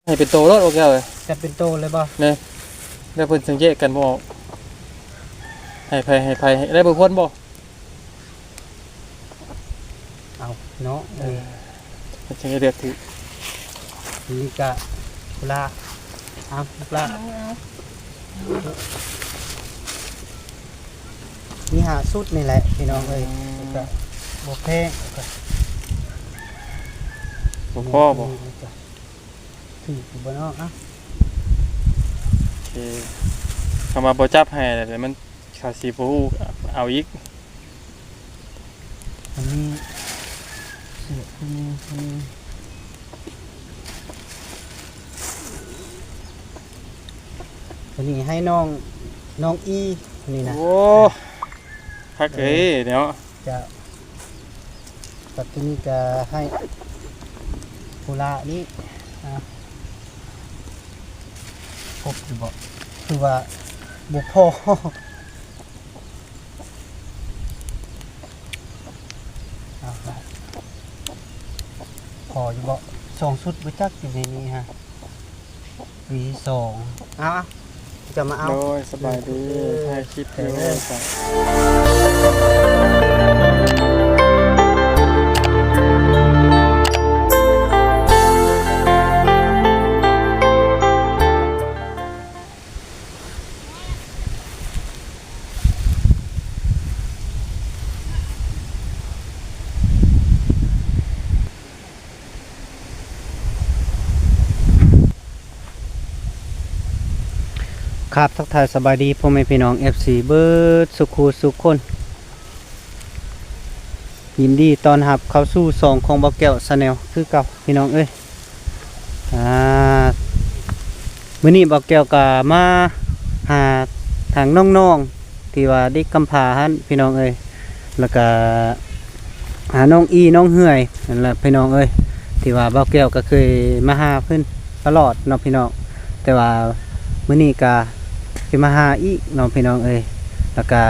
ໃຫ້ເປັນໂຕໂລດ ໂອເຄເອີຍ. ຈັບເປັນໂຕເລີຍບໍ່? ແມ່ນ. ແລ້ວເພິ່ນຈັ່ງແຍກກັນບໍ່ອອກ ໃຫ້ໃຜໃຫ້ໃຜ ໃຫ້ໄດ້ເບິ່ງຄົນບໍ່? ເອົາເນາະ ເອີ ເອີ ມັນຈັ່ງໄດ້ເລືອກຖືກ. ນີ້ກະ ລະ ເອົາ ລະ ເອົາ ມີຫ້າຊຸດນີ້ແຫຼະພີ່ນ້ອງເອີຍ. ອືມ ກະບໍ່ແພງ ກະ ບໍ່ພໍບໍ່? ຖືກຢູ່ບໍ່ເນາະ? ເອົ້າ ໂອເຄ ຄຳວ່າບໍ່ຈັບໃຫ້ແລ້ວ ມັນ ເຂົາຊິບໍ່ຮູ້ເອົາອີກ. ອັນນີ້ເສື້ອຜູ້ຍິງ ຜູ້ຍິງ ຕົວນີ້ໃຫ້ນ້ອງ ນ້ອງອີ ນີ້ນະ. ໂອ້ ຄັກເອີຍເນາະ. ເຈົ້າ ບັດທີນີ້ກະໃຫ້ຜູ້ລະນີ້ ອ່າ ຄົບຢູ່ບໍ່? ຄືວ່າບໍ່ພໍ. ເອົາ ພໍຢູ່ບໍ່? ສອງຊຸດບໍ່ຈັກຢູ່ໃນນີ້ຮະ. ປີສອງ ເອົາ ຈະມາເອົາ. ໂດຍ ສະບາຍດີ ເອີ ຖ່າຍຄລິບຢູ່. ເອີ ຄັບ ທັກທາຍສະບາຍດີພໍ່ແມ່ພີ່ນ້ອງ ເອັຟຊີ ເບິດສຸຂູສຸຄົນ. ຍິນດີຕ້ອນຮັບເຂົ້າສູ່ຊ່ອງຂອງບ່າວແກ້ວ Channel ຄືເກົ່າພີ່ນ້ອງເອີຍ. ອ່າ ມື້ນີ້ບ່າວແກ້ວກະມາຫາທາງນ້ອງໆ ທີ່ວ່າເດັກກຳພ້າຫັ້ນພີ່ນ້ອງເອີຍ ແລ້ວກະຫານ້ອງອີ ນ້ອງເຫື່ອຍຫັ້ນແຫຼະພີ່ນ້ອງເອີຍ ທີ່ວ່າບ່າວແກ້ວກະເຄີຍມາຫາເພິ່ນຕະຫຼອດເນາະພີ່ນ້ອງ. ແຕ່ວ່າມື້ນີ້ກະຊິມາຫາອີກເນາະພີ່ນ້ອງເອີຍ. ແລ້ວກະ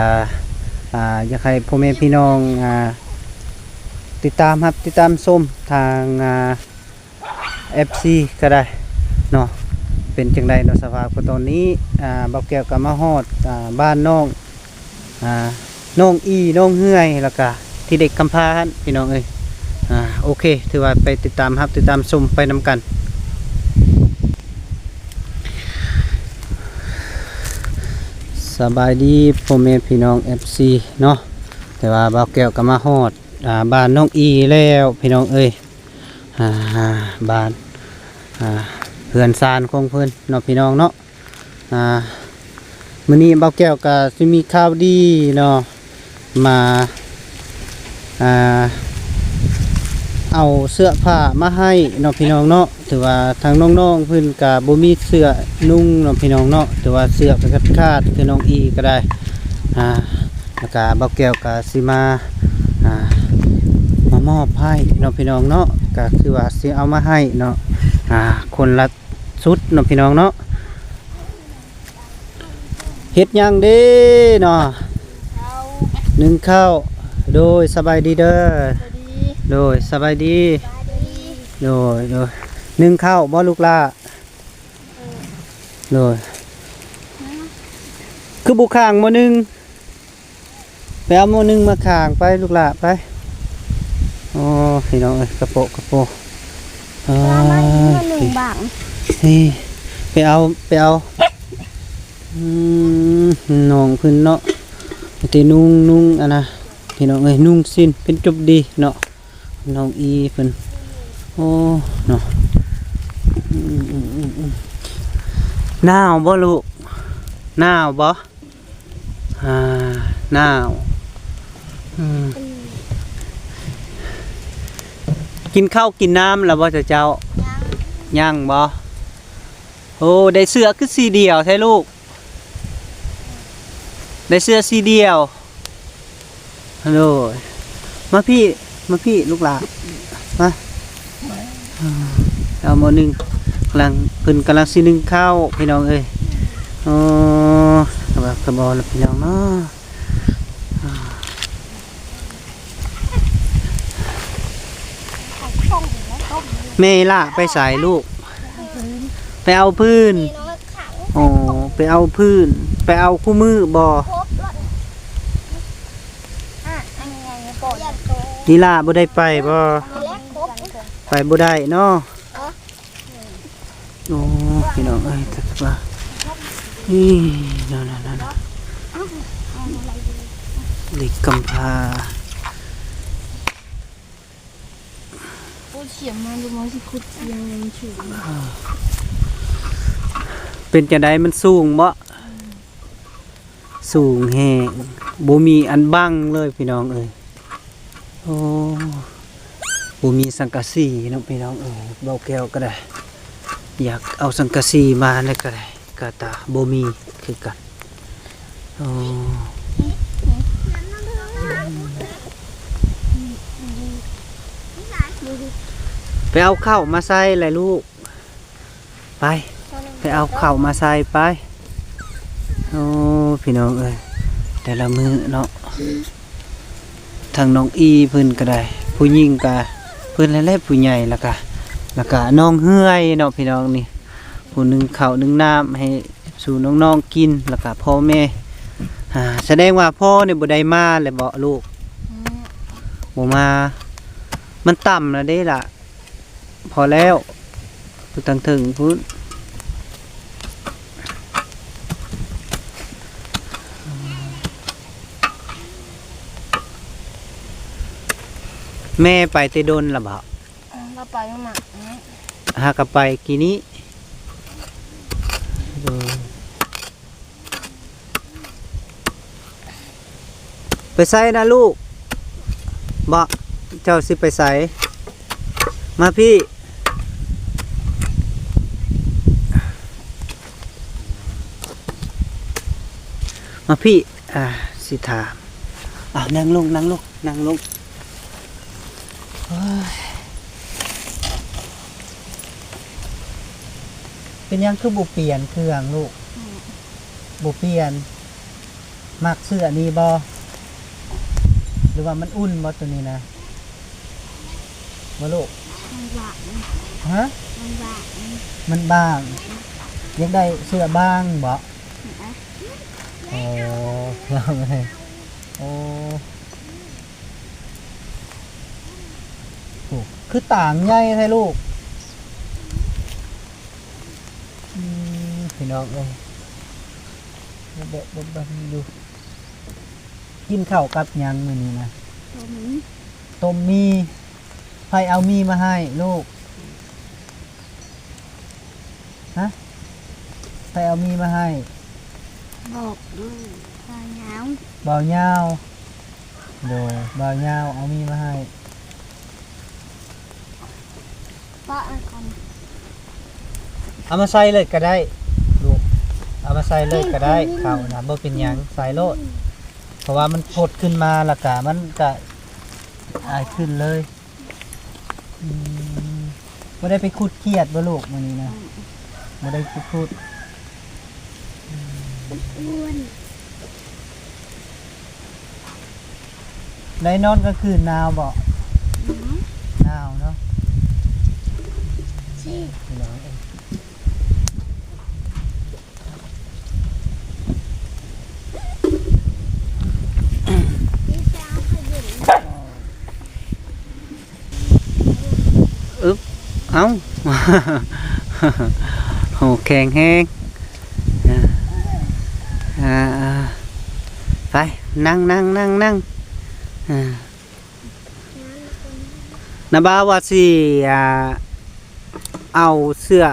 ອ່າ ຢາກໃຫ້ພໍ່ແມ່ພີ່ນ້ອງ ອ່າ ຕິດຕາມຮັບ ຕິດຕາມຊົມທາງ ອ່າ ເອັຟຊີ ກະໄດ້ເນາະ ເປັນຈັ່ງໃດເນາະ ສະພາບກະຕອນນີ້ ອ່າ ບ່າວແກ້ວກະມາຮອດ ອ່າ ບ້ານນ້ອງ ອ່າ ນ້ອງອີ ນ້ອງເຫື່ອຍ ແລ້ວກະທີ່ເດັກກຳພ້າຫັ້ນພີ່ນ້ອງເອີຍ. ອ່າ ໂອເຄ ຖືວ່າໄປຕິດຕາມຮັບ ຕິດຕາມຊົມໄປນຳກັນ. ສະບາຍດີພໍ່ແມ່ພີ່ນ້ອງ ເອັຟຊີ ເນາະ ແຕ່ວ່າບ່າວແກ້ວກະມາຮອດ ອ່າ ບ້ານນ້ອງອີແລ້ວພີ່ນ້ອງເອີຍ. ອ່າ ບ້ານ ອ່າ ເຮືອນຊານຂອງເພິ່ນເນາະ ພີ່ນ້ອງເນາະ. ອ່າ ມື້ນີ້ບ່າວແກ້ວກະຊິມີຂ່າວດີເນາະ ມາ ອ່າ ເອົາເສື້ອຜ້າມາໃຫ້ເນາະ ພີ່ນ້ອງເນາະ. ຖືວ່າທາງນ້ອງໆ ເພິ່ນກະບໍ່ມີເສື້ອນຸ່ງເນາະ ພີ່ນ້ອງເນາະ. ຖືວ່າເສື້ອກະຂາດໆ ຄືນ້ອງອີກະໄດ້ ອ່າ ແລ້ວກະບ່າວແກ້ວກະຊິມາ ອ່າ ມາມອບໃຫ້ເນາະ ພີ່ນ້ອງເນາະ. ກະຄືວ່າຊິເອົາມາໃຫ້ເນາະ ອ່າ ຄົນລະຊຸດເນາະ ພີ່ນ້ອງເນາະ. ເຮັດຫຍັງເດ້ເນາະ? ໜຶ້ງເຂົ້າ. ໂດຍ ສະບາຍດີເດີ. ໂດຍ ສະບາຍດີ. ໂດຍ ໂດຍ ໜຶ້ງເຂົ້າບໍ່ລູກຫຼ້າ? ໂດຍ ຄືບໍ່ຂ້າງໝໍ້ໜຶ່ງ? ໄປເອົາໝໍ້ໜຶ່ງມາຂ້າງໄປລູກຫຼ້າໄປ. ໂອ້ ພີ່ນ້ອງເອີຍ ກະໂປະກະໂປະ. ປາມາອີກໜຶ່ງບາງ. ນີ້ ໄປເອົາ ໄປເອົາ. ອືມ ນ້ອງເພິ່ນເນາະ ໄປແຕ່ນຸ່ງ ນຸ່ງອັນນະ ພີ່ນ້ອງເອີຍ ນຸ່ງສິ້ນເປັນຈົບດີເນາະ. ນ້ອງອີເພິ່ນ ໂອ້ ເນາະ. ໜາວບໍ່ລູກ? ໜາວບໍ່? ອ່າ ໜາວ. ອືມ ກິນເຂົ້າກິນນ້ຳແລ້ວບໍ່ເຈົ້າ? ຍັງ ຍັງບໍ່? ໂອ້ ໄດ້ເສື້ອຄືສີດຽວແທ້ລູກ? ໄດ້ເສື້ອສີດຽວ. ໂດຍ ມາພີ້ ມາພີ້ລູກຫຼ້າ ມາ. ເອົາໝໍ້ໜຶ່ງ ກຳລັງ ເພິ່ນກຳລັງຊິໜຶ້ງເຂົ້າ ພີ່ນ້ອງເອີຍ. ໂອ້ ກະບອກກະບອລະ ພີ່ນ້ອງເນາະ. ແມ່ອີ່ຫຼ້າໄປໃສລູກ? ໄປເອົາພື້ນ. ນີ້ນ້ອງຂັງ. ອໍ ໄປເອົາພື້ນ. ໄປເອົາຄູ່ມື້ບໍ່? ຄົບລະ. ອ່ະ ອັນນີ້ ອັນນີ້ກ່ອນ. ອີ່ຫຼ້າບໍ່ໄດ້ໄປບໍ່? ອັນນີ້ແຫຼະຄົບ. ໄປບໍ່ໄດ້ເນາະ. ໂອ້ ພີ່ນ້ອງເອີຍ ຈັກວ່າ ນີ້ ນັ້ນໆໆ ເດັກກຳພ້າ. ໂອ້ ສຽງມັນ ມັນຊິຂຸດ ສຽງມັນສູງ. ເປັນຈັ່ງໃດ ມັນສູງບໍ່? ສູງແຮງ ບໍ່ມີອັນບັງເລີຍ ພີ່ນ້ອງເອີຍ. ໂອ້ ບໍ່ມີສັງກະສີເນາະ ພີ່ນ້ອງເອີຍ. ເບົາແກ້ວກໍໄດ້ ຢາກເອົາສັງກະສີມາແລ້ວກໍໄດ້ ກະຕາບໍ່ມີຄືກັນ. ໂອ້ ໄປເອົາເຂົ້າມາໃສ່ແຫຼະລູກ. ໄປ ໄປເອົາເຂົ້າມາໃສ່ໄປ. ໂອ້ ພີ່ນ້ອງເອີຍ ແຕ່ລະມື້ເນາະ ທັງນ້ອງອີ່ເພິ່ນກໍໄດ້ ຜູ້ຍິງກໍເພິ່ນນັ້ນແຫຼະ ຜູ້ໃຫຍ່ ແລ້ວກໍ ແລ້ວກໍນ້ອງເຮືອຍເນາະ ພີ່ນ້ອງນີ້ ຜູ້ໜຶ້ງເຂົ້າໜຶ້ງນ້ຳໃຫ້ສູ່ນ້ອງໆກິນ ແລ້ວກໍພໍ່ແມ່. ອ່າ ສະແດງວ່າພໍ່ນີ້ບໍ່ໄດ້ມາແລ້ວເບາະລູກ? ອືມ ບໍ່ມາ ມັນຕ່ຳແລ້ວເດ້ລະ. ພໍແລ້ວ ຢູ່ທາງເທິງພຸ້ນ. ແມ່ໄປແຕ່ດົນລະເບາະ? ເອີ ລາວໄປມາ ຫາກໍໄປກີ້ນີ້. ເອີ. ໄປໃສນະລູກ? ເບາະ ເຈົ້າຊິໄປໃສ? ມາພີ້ ມາພີ້ ອ່າ ຊິຖາມ. ເອົາ ນັ່ງລົງ ນັ່ງລົງ ນັ່ງລົງ. ໂອ້ຍ ເປັນຫຍັງຄືບໍ່ປ່ຽນເຄື່ອງລູກ? ອືມ ບໍ່ປ່ຽນ. ມັກເສື້ອນີ້ບໍ່ ຫຼືວ່າມັນອຸ່ນບໍ່ໂຕນີ້ນະ? ບໍ່ລູກ? ມັນບາງ. ຮະ? ມັນບາງ. ມັນບາງ. ຢາກໄດ້ເສື້ອບາງບໍ່? ອືມ. ໂອ້ ໂອ້ ໂອ້ ຄືຕ່າງໃຫຍ່ແທ້ລູກ? ອືມ ພີ່ນ້ອງເອີຍ ແບບ ແບບ ແບບນີ້ຢູ່. ກິນເຂົ້າກັບຫຍັງມື້ນີ້ນະ? ຕົ້ມໝີ່. ຕົ້ມໝີ່. ໃຜເອົາໝີ່ມາໃຫ້ລູກ? ຮະ? ໃຜເອົາໝີ່ມາໃຫ້? ບອກ ບ່າວຍາວ. ບ່າວຍາວ. ໂດຍ ບ່າວຍາວເອົາໝີ່ມາໃຫ້. ປະໄວ້ກ່ອນ. ເອົາມາໃສ່ເລີຍກໍໄດ້ລູກ ເອົາມາໃສ່ເລີຍກໍໄດ້. ເຂົ້ານະ ບໍ່ເປັນຫຍັງ ໃສ່ໂລດ ເພາະວ່າມັນພົດຂຶ້ນມາ ແລ້ວກະມັນກະອາຍຂຶ້ນເລີຍ. ອືມ ບໍ່ໄດ້ໄປຂຸດຂຽດບໍ່ລູກ ມື້ນີ້ນະ? ອືມ ບໍ່ໄດ້ໄປຂຸດ. ອ້ວນ. ໄດ້ນອນກາງຄືນໜາວບໍ່? ໜາວ. ໜາວເນາະ. ອຶບ ເອົ້າ ໂຫ ແຂງແຮງ. ອ່າ ໄປ ນັ່ງ ນັ່ງ ນັ່ງ ນັ່ງ. ອ່າ ນາບ່າວວ່າຊິ ອ່າ ເອົາເສື້ອ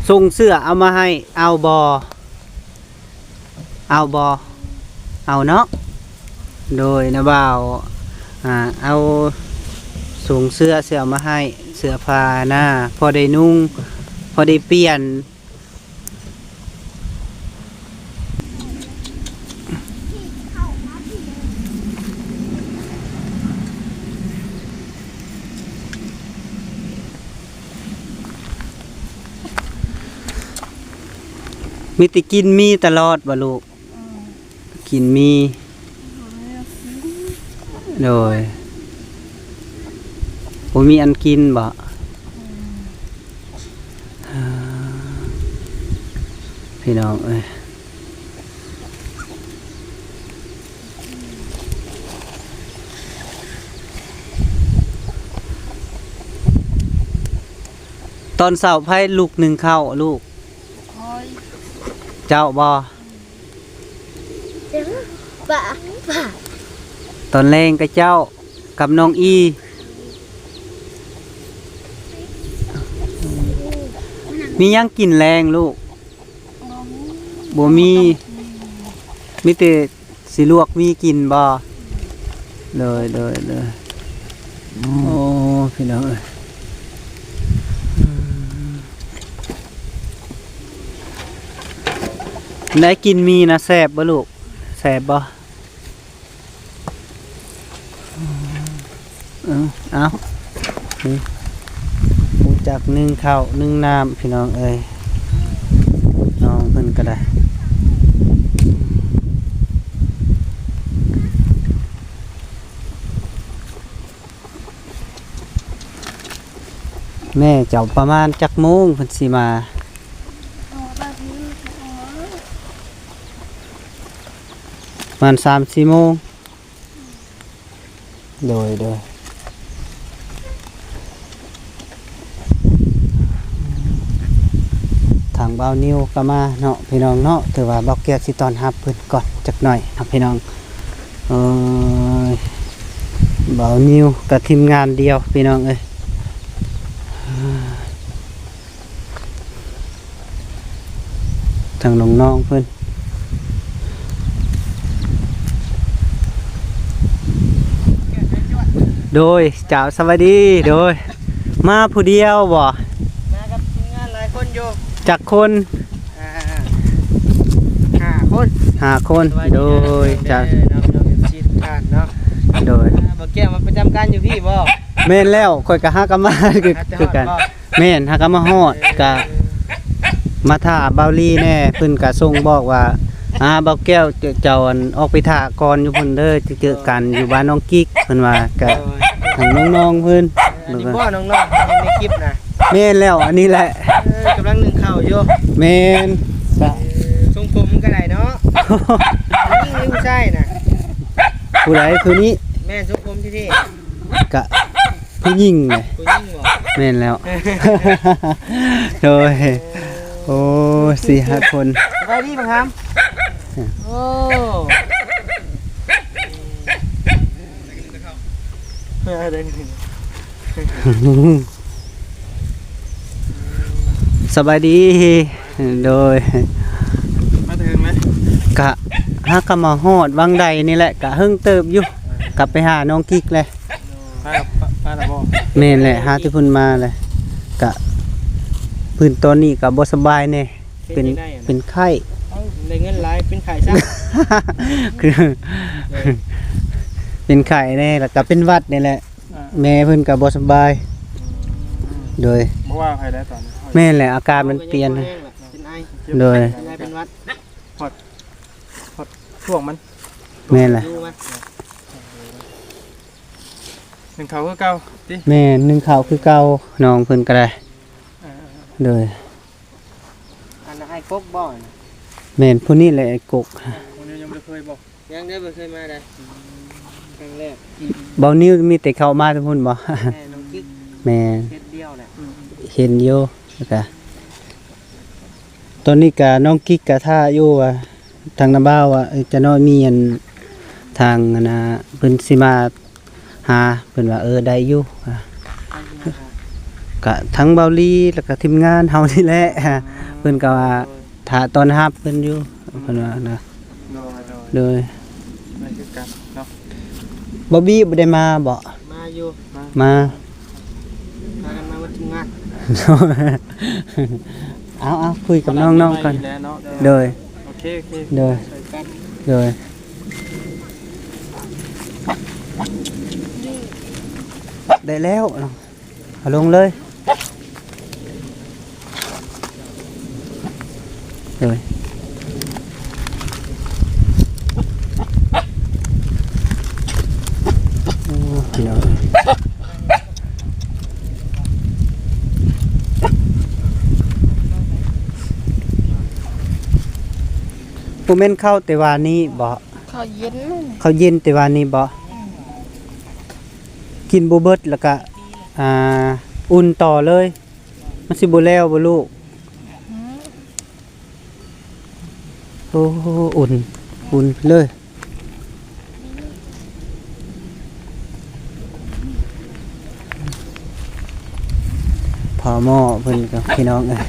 ສົ່ງເສື້ອເອົາມາໃຫ້ ເອົາບໍ່? ເອົາບໍ່? ເອົາເນາະ. ໂດຍ ນາບ່າວ ອ່າ ເອົາ ສົ່ງເສື້ອ ເສື້ອມາໃຫ້ ເສື້ອຜ້ານະ ພໍໄດ້ນຸ່ງ ພໍໄດ້ປ່ຽນ. ມີແຕ່ກິນໝີ່ຕະຫຼອດບໍ່ລູກ? ອືມ ກິນໝີ່. ໂດຍ ບໍ່ມີອັນກິນບໍ່? ອືມ ພີ່ນ້ອງເອີຍ ຕອນເຊົ້າໃຜລຸກໜຶ້ງເຂົ້າລູກ? ຂ້ອຍ. ເຈົ້າບໍ່? ປະ ປະ ຕອນແລງກະເຈົ້າກັບນ້ອງອີ່. ມີຫຍັງກິນແລງລູກ? ບໍ່ມີ ບໍ່ມີ ມີແຕ່ຊິລວກໝີ່ກິນບໍ່? ໂດຍ ໂດຍ ໂດຍ ໂອ້ ພີ່ນ້ອງເອີຍ ອືມ ໄດ້ກິນໝີ່ນະ ແຊບບໍ່ລູກ? ແຊບບໍ່? ອືມ ເອົາ ນີ້ ຮູ້ຈັກໜຶ້ງເຂົ້າໜຶ້ງນ້ຳ ພີ່ນ້ອງເອີຍ ນ້ອງເພິ່ນກະໄດ້. ແມ່ເຈົ້າປະມານຈັກໂມງເພິ່ນຊິມາ? ປະມານສາມສີ່ໂມງ. ໂດຍ ໂດຍ ທາງບ່າວນິວກະມາເນາະ ພີ່ນ້ອງເນາະ ຖືວ່າບ່າວແກ້ວຊິຕ້ອນຮັບເພິ່ນກ່ອນຈັກໜ້ອຍເນາະ ພີ່ນ້ອງເອີຍ ບ່າວນິວກະທີມງານດຽວ ພີ່ນ້ອງເອີຍ. ທາງນ້ອງໆເພິ່ນ ໂດຍ ເຈົ້າ ສະບາຍດີ ໂດຍ ມາຜູ້ດຽວບໍ່? ມາກັບທີມງານຫຼາຍຄົນຢູ່. ຈັກຄົນ? ອ່າ ຫ້າຄົນ ຫ້າຄົນ ສະບາຍດີ ໂດຍ ເດີ ເຈົ້າ ເດີ ເນາະ ພີ່ນ້ອງເອັຟຊີທຸກທ່ານເນາະ ໂດຍ ອ່າ ບ່າວແກ້ວມາປະຈຳການຢູ່ພີ້ບໍ່? ແມ່ນແລ້ວ ຂ້ອຍກະຫາກະມາຄືກັນ ແມ່ນ ຫາກະມາຮອດ ເອີ ກະມາຖ້າບ່າວລີແດ່ ເພິ່ນກະສົ່ງບອກວ່າ ອ່າ ບ່າວແກ້ວ ເຈົ້າ ເຈົ້າ ອັນ ອອກໄປຖ້າກ່ອນຢູ່ພຸ້ນເດີ ຈະເຈີກັນຢູ່ບ້ານນ້ອງກິກ ເພິ່ນວ່າ ກະ ໂດຍ ທາງນ້ອງໆເພິ່ນ ເອີ ອັນນີ້ບໍ່ນ້ອງໆເຫັນໃນຄລິບນະ? ແມ່ນແລ້ວ ອັນນີ້ແຫຼະ ເອີ ກຳລັງໜຶ້ງເຂົ້າຢູ່ ແມ່ນ ເອີ ຊົງຜົມກະໄດ້ເນາະ ຜູ້ຍິງຫຼືຜູ້ຊາຍນະ? ຜູ້ໃດ? ຜູ້ນີ້ ແມ່ນ ຊົງຜົມທີ່ນີ້ ກະ ຜູ້ຍິງເດ້ ຜູ້ຍິງບໍ່? ແມ່ນແລ້ວ ໂດຍ ໂອ້ ສີ່ຫ້າຄົນ ສະບາຍດີບັກຫຳ ໂອ້ ສະບາຍດີ ໂດຍ ມາເຖິງແລ້ວ ກະຫາກະມາຮອດວັງໃດນີ້ແຫຼະ ກະເຫິງເຕີບຢູ່ ກັບໄປຫານ້ອງກິກແຫຼະ. ມາ ມາແລ້ວບໍ່? ແມ່ນແຫຼະ ຫາແຕ່ເພິ່ນມາແຫຼະ ກະເພິ່ນຕອນນີ້ກະບໍ່ສະບາຍແດ່ ເປັນ ເປັນໄຂ້ ເອົ້າ ໄດ້ເງິນຫຼາຍ ເປັນໄຂ້ຊະ ຄື ເປັນໄຂ້ແດ່ ແລ້ວກະເປັນຫວັດນີ້ແຫຼະ ອ່າ ແມ່ເພິ່ນກະບໍ່ສະບາຍ ອືມ ໂດຍ ບໍ່ວ່າໃຜແລ້ວຕອນນີ້ ແມ່ນແຫຼະ ອາກາດມັນປ່ຽນ ເປັນໄອ ໂດຍ ເປັນໄອເປັນຫວັດ ຮອດ ຮອດຊ່ວງມັນ ແມ່ນແຫຼະ ໜຶ້ງເຂົ້າຄືເກົ່າຕິ ແມ່ນ ໜຶ້ງເຂົ້າຄືເກົ່າ ນ້ອງເພິ່ນກະໄດ້ ເອີ ໂດຍ ອັນອ້າຍກົກບໍ່? ແມ່ນ ຜູ້ນີ້ແຫຼະ ອ້າຍກົກ ຜູ້ນີ້ຍັງບໍ່ໄດ້ເຄີຍບໍ່? ຍັງເດີ ບໍ່ເຄີຍມາໃດ ອືມ ຄັ້ງແລກ ອືມ ບ່າວນິວມີແຕ່ເຂົ້າມາແຕ່ພຸ້ນບໍ່? ແມ່ນ ນ້ອງກິກ ແມ່ນ ເຮັດດຽວແຫຼະ ອືມ ເຫັນຢູ່ ແລ້ວກະ ຕອນນີ້ກະນ້ອງກິກກະຖ້າຢູ່ວ່າ ທາງນ້າບ່າວວ່າ ເອີ ຈະນ້ອຍມີອັນ ທາງອັນນ່າ ເພິ່ນຊິມາຫາ ເພິ່ນວ່າ ເອີ ໄດ້ຢູ່ ກະທັງບ່າວລີ ແລ້ວກະທີມງານເຮົານີ້ແຫຼະ ເພິ່ນກະວ່າຖ້າຕ້ອນຮັບເພິ່ນຢູ່ ເພິ່ນວ່ານະ ໂດຍ ໂດຍ ໂດຍ ໄດ້ຄືກັນເນາະ ບອບບີບໍ່ໄດ້ມາບໍ່? ມາຢູ່ ມາ ມາ ພາກັນມາໝົດທີມງານ ເອົາ ເອົາ ຄຸຍກັບນ້ອງໆກ່ອນ ໂດຍ ໂອເຄ ໂອເຄ ໂດຍ ໂດຍ ໄດ້ແລ້ວ ເອົາລົງເລີຍ ໂດຍ ໂອ້ ພີ່ນ້ອງ. ບໍ່ແມ່ນເຂົ້າແຕ່ວານນີ້ບໍ? ເຂົ້າເຢັນ ເຂົ້າເຢັນແຕ່ວານນີ້ບໍ? ອືມ ກິນບໍ່ເບິດ ແລ້ວກະ ອ່າ ອຸ່ນຕໍ່ເລີຍ ມັນຊິບໍ່ແລ້ວບໍລູກ? ອືມ ໂອ້ ອຸ່ນ ອຸ່ນເລີຍ ຝາໝໍ້ເພິ່ນກໍ ພີ່ນ້ອງເອີຍ.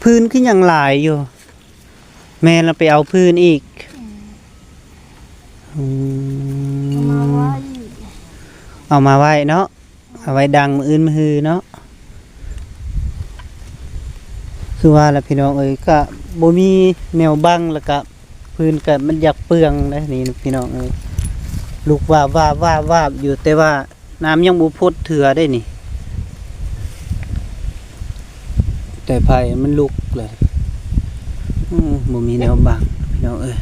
ຟືນຄືຍັງຫຼາຍຢູ່ ແມ່ລະໄປເອົາຟືນອີກ. ອືມ ອືມ ເອົາມາໄວ້ ເອົາມາໄວ້ເນາະ ເອົາໄວ້ດັງມື້ອື່ນມື້ຮືເນາະ. ຄືວ່າລະພີ່ນ້ອງເອີຍ ກະບໍ່ມີແນວບັງ ລະກະຟືນກະມັນຢາກເປືອງເດ້ນີ້ພີ່ນ້ອງເອີຍ ລຸກວາບໆໆໆຢູ່ ແຕ່ວ່າ ນ້ຳຍັງບໍ່ພົດເທື່ອເດ້ນີ້ ແຕ່ໄຟມັນລຸກແລ້ວ. ອືມ ບໍ່ມີແນວບັງພີ່ນ້ອງເອີຍ.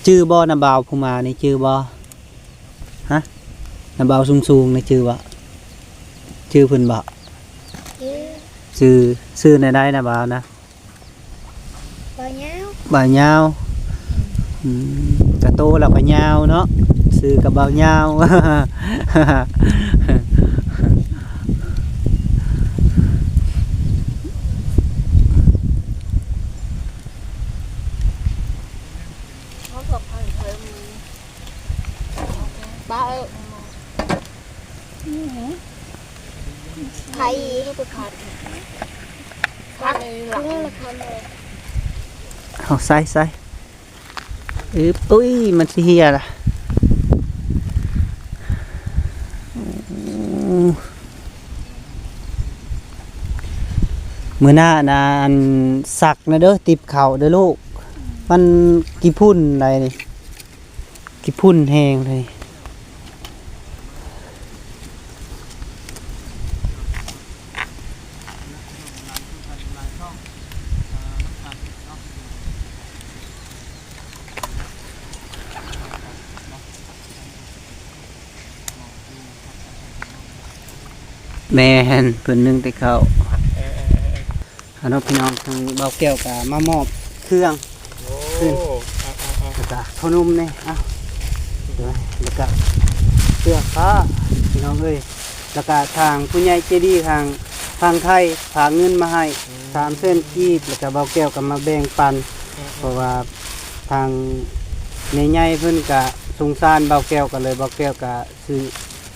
ຈື່ບໍ່ ນ້າບ່າວຜູ້ມານີ້ ຈື່ບໍ່? ຮະ? ນ້າບ່າວສູງໆນີ້ ຈື່ບໍ່? ຈື່ເພິ່ນບໍ່? ຈື່ ຊື່ ຊື່ແນວໃດ ນ້າບ່າວນະ? ບ່າວຍາວ ບ່າວຍາວ. ອືມ ກະໂຕແລ້ວກະຍາວເນາະ ຊື່ກະບ່າວຍາວ. ເຮົາສອກໄປເລີຍ ປ້າເອີຍ ອືມ ໄຜ ເຮົາໄປຜັດ ຜັດ ເອົາໃສ່ ໃສ່ ອຶບ ອຸ້ຍ ມັນຊິເຫ່ຍລະ. ອືມ ມື້ໜ້ານະ ອັນ ຊັກນະເດີ ຕິບເຂົ້າເດີລູກ ມັນຂີ້ຝຸ່ນໃດນີ້. ຂີ້ຝຸ່ນແຮງເລີຍ. ແມ່ນ ເພິ່ນໜຶ້ງແຕ່ເຊົ້າ. ເອີ ເອີ ເອີ ເອີ. ເອົາເນາະພີ່ນ້ອງ ທາງບ່າວແກ້ວກະມາມອບເຄື່ອງ ໂອ້ ຂຶ້ນ ເອົາ ເອົາ ເອົາ ແລ້ວກະເຂົ້າໜົມແດ່ ເອົາ ແລ້ວກະເສື້ອຜ້າ ພີ່ນ້ອງເອີຍ ແລ້ວກະທາງຜູ້ໃຫຍ່ໃຈດີທາງຝັ່ງໄທຝາກເງິນມາໃຫ້ ອືມ ສາມແສນກີບ ແລ້ວກະບ່າວແກ້ວກະມາແບ່ງປັນ ອືມ ເພາະວ່າທາງແມ່ໃຫຍ່ເພິ່ນກະສົງສານບ່າວແກ້ວ ກະເລີຍບ່າວແກ້ວກະຊື້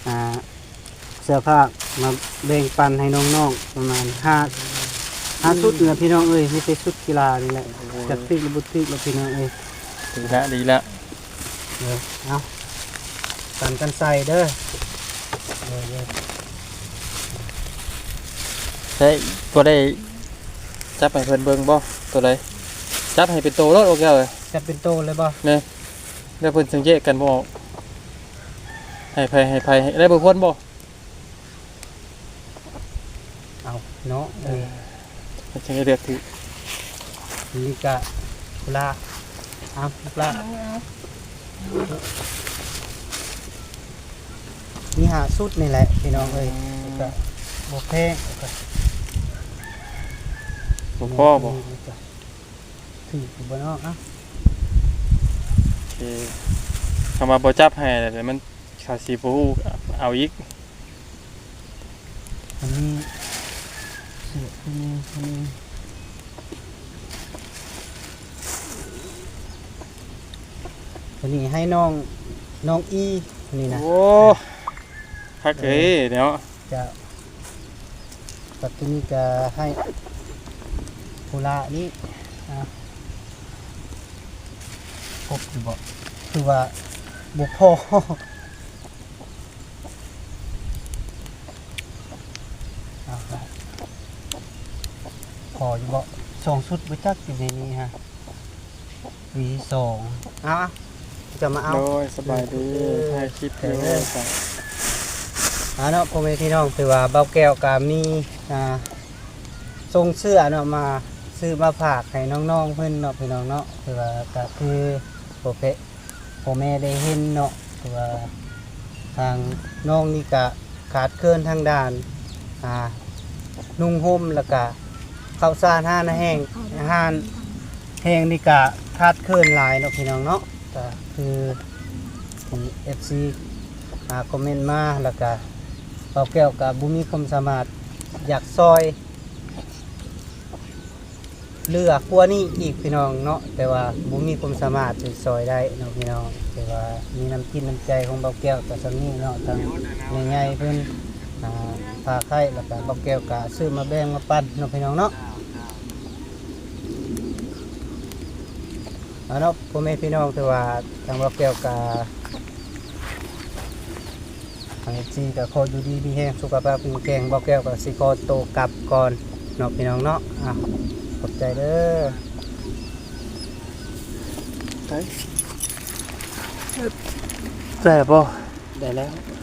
ອ່າ ເສື້ອຜ້າມາແບ່ງປັນໃຫ້ນ້ອງໆ ປະມານຫ້າ ຫ້າຊຸດນີ້ແຫຼະພີ່ນ້ອງເອີຍ ມີແຕ່ຊຸດກິລານີ້ແຫຼະ ຈັກຖືກຫຼືບໍ່ຖືກລະພີ່ນ້ອງເອີຍ. ດີລະ ດີລະ ເອີ ເອົາ ປັນກັນໃສ່ເດີ ເອີ ເອີ ໃຊ້ ບໍ່ໄດ້ຈັບໃຫ້ເພິ່ນເບິ່ງບໍ່ ໂຕໃດ ຈັບໃຫ້ເປັນໂຕໂລດ ໂອເຄເອີຍ ຈັບເປັນໂຕເລີຍບໍ່ ແມ່ນ ແລ້ວເພິ່ນຈັ່ງແຍກກັນບໍ່ອອກ ໃຫ້ໃຜ ໃຫ້ໃຜ ໃຫ້ ໄດ້ບໍ່ພວນບໍ່? ເອົາເນາະ ເອີ ເອີ ມັນຈັ່ງໄດ້ເລືອກຖືກ ນີ້ກະພຸລາ ເອົາ ພຸລາ ເອົາ ມີຫ້າຊຸດນີ້ແຫຼະພີ່ນ້ອງເອີຍ ອືມ ກະບໍ່ແພງ ກະ ບໍ່ພໍບໍ່? ຖືກຢູ່ບໍ່ເນາະ ເອົາ ໂອເຄ ຄຳວ່າບໍ່ຈັບໃຫ້ແລ້ວມັນ ເຂົາຊິບໍ່ຮູ້ເອົາອີກ ອັນນີ້ເສື້ອຜູ້ຍິງ ຜູ້ຍິງ ຕົວນີ້ໃຫ້ນ້ອງ ນ້ອງອີ ຕົວນີ້ນະ ໂອ້ ຄັກເອີຍ ເອີ ເນາະ ເຈົ້າ ບັດຕົວນີ້ກະໃຫ້ຜູ້ລະນີ້ ອ່າ ຄົບຢູ່ບໍ່? ຄືວ່າບໍ່ພໍ ອ່າ ພໍຢູ່ບໍ່? ສອງຊຸດບໍ່ຈັກຢູ່ໃນນີ້ຮະ. ວີສອງ ເອົາ ຈະມາເອົາ ໂດຍ ສະບາຍດີ ເອີ ຖ່າຍຄລິບຢູ່ ເອີ ເອົາເນາະ ພໍ່ແມ່ພີ່ນ້ອງ ຖືວ່າບ່າວແກ້ວກະມີ ອ່າ ສົ່ງເສື້ອເນາະ ມາ ຊື້ມາຝາກໃຫ້ນ້ອງໆເພິ່ນເນາະ ພີ່ນ້ອງເນາະ ຖືວ່າກະຄືບໍ່ເພະ ພໍ່ແມ່ໄດ້ເຫັນເນາະ ຄືວ່າທາງນ້ອງນີ້ກະຂາດເຂີນທາງດ້ານ ອ່າ ນຸ່ງຫົ່ມ ແລ້ວກະເຂົ້າສານ ຮ້ານແຫ້ງ ຮ້ານແຫ້ງນີ້ກະຂາດເຂີນຫຼາຍເນາະ ພີ່ນ້ອງເນາະ ກະຄືທີ່ເອັຟຊີ ອ່າ ຄອມເມັນມາ ແລ້ວກະບ່າວແກ້ວກະບໍ່ມີຄວາມສາມາດຢາກຊ່ອຍ ເຫຼືອກວ່ານີ້ອີກ ພີ່ນ້ອງເນາະ ແຕ່ວ່າບໍ່ມີຄວາມສາມາດຊິຊ່ອຍໄດ້ເນາະ ພີ່ນ້ອງ ແຕ່ວ່າມີນ້ຳຈິດນ້ຳໃຈຂອງບ່າວແກ້ວກະສ່ຳນີ້ເນາະ ທາງແມ່ໃຫຍ່ເພິ່ນ ອ່າ ພາໄຂ້ ແລ້ວກະບ່າວແກ້ວກະຊື້ມາແບ່ງມາປັນເນາະ ພີ່ນ້ອງເນາະ ເອົາເນາະ ພໍ່ແມ່ພີ່ນ້ອງ ຖືວ່າທາງບ່າວແກ້ວກະ ທາງເອັຟຊີກະຂໍຢູ່ດີມີແຮງ ສຸຂະພາບເຂັ້ມແຂງ ບ່າວແກ້ວກະຊິຂໍໂຕກັບກ່ອນເນາະ ພີ່ນ້ອງເນາະ ອ່າ ຂອບໃຈເດີ ໄດ້ ແຊບບໍ່? ໄດ້ແລ້ວ.